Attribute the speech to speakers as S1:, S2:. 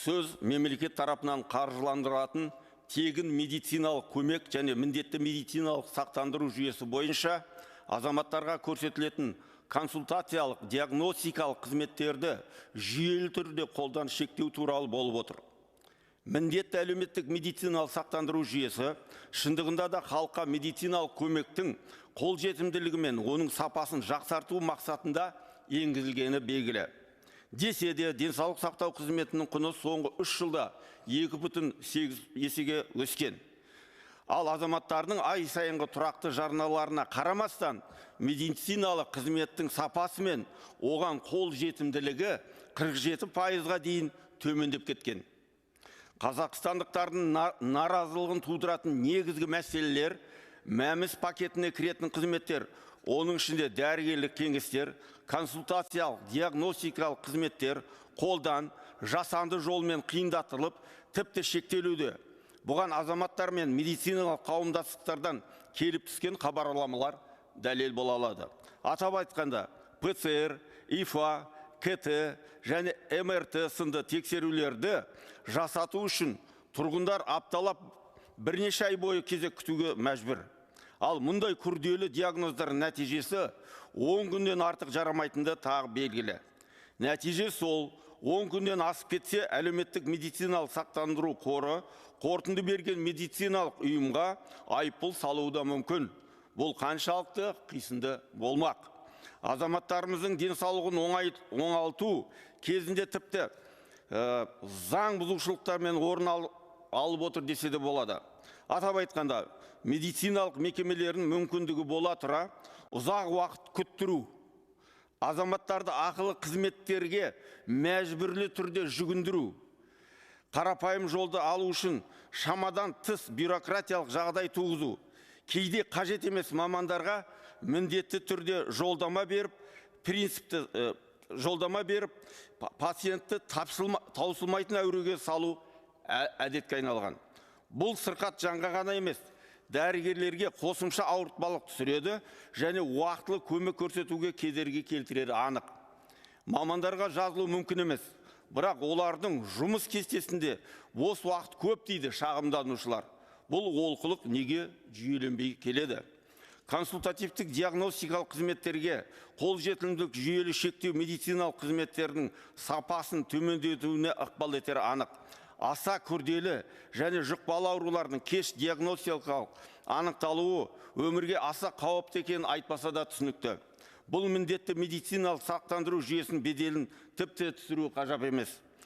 S1: Сөз мемлекет тарапынан қаржыландырылатын тегін медициналық көмек және міндетті медициналық сақтандыру жүйесі бойынша азаматтарға көрсетілетін консультациялық, диагностикалық қызметтерді жүйелі түрде қолдан шектеу туралы болып отыр. Міндетті әлеуметтік медициналық сақтандыру жүйесі шындығында да халыққа медициналық көмектің қолжетімділігі мен оның сапасын жақсарту мақсатында енгізілгені белгілі. Десе де, денсаулық сақтау қызметінің құны соңғы 3 жылда 2,8 есеге өскен. Ал азаматтардың ай сайынғы тұрақты жарналарына қарамастан, медициналық қызметтің сапасы мен оған қол жетімділігі 47%-ға дейін төмендеп кеткен. Қазақстандықтардың наразылығын тудыратын негізгі мәселелер МӘМС пакетіне кіретін қызметтер, оның ішінде дәрігерлік кеңестер, консультациялық, диагностикалық қызметтер қолдан жасанды жолмен қиындатылып, тіпті шектелуде. Бұған азаматтар мен медициналық қауымдастықтардан келіп түскен хабарламалар дәлел бола алады. Атап айтқанда, ПЦР, ИФА, КТ және МРТ сынды тексерулерді жасату үшін тұрғындар апталап, бірнеше ай бойы кезек күтуге мәжбүр. Ал мұндай күрделі диагноздардың нәтижесі 10 күннен артық жарамайтынды тағы белгілі. Нәтиже сол, 10 күннен асып кетсе, әлеуметтік медициналық сақтандыру қоры қорытынды берген медициналық ұйымға айыппұл салуы да мүмкін. Бұл қаншалықты қисынды болмақ? Азаматтарымыздың денсаулығын оңалту кезінде тіпті заң бұзушылықтармен орын алып отыр десе де болады. Атап айтқанда, медициналық мекемелердің мүмкіндігі бола тұра ұзақ уақыт күттіру, азаматтарды ақылы қызметтерге мәжбүрлі түрде жүгіндіру, қарапайым жолды алу үшін шамадан тыс бюрократиялық жағдай туғызу, кейде қажет емес мамандарға міндетті түрде жолдама беріп, принципті жолдама беріп, пациентті таусылмайтын әуреге салу әдетке айналған. Бұл сырқат жанға ғана емес, дәрігерлерге қосымша ауыртпалық түсіреді және уақытылы көмек көрсетуге кедергі келтірері анық. Мамандарға жазылу мүмкін емес, бірақ олардың жұмыс кестесінде бос уақыт көп дейді шағымданушылар. Бұл олқылық неге жүйеленбей келеді? Консультативтік диагностикалық қызметтерге қолжетімділік жүйелі шектеу медициналық қызметтердің сапасын төмендетуіне ықпал етері анық. Аса күрделі және жұқпалы аурулардың кеш диагностикалық анықталуы өмірге аса қауіпті екенін айтпаса да түсінікті. Бұл міндетті медициналық сақтандыру жүйесінің беделін тіпті түсіру ғажап емес.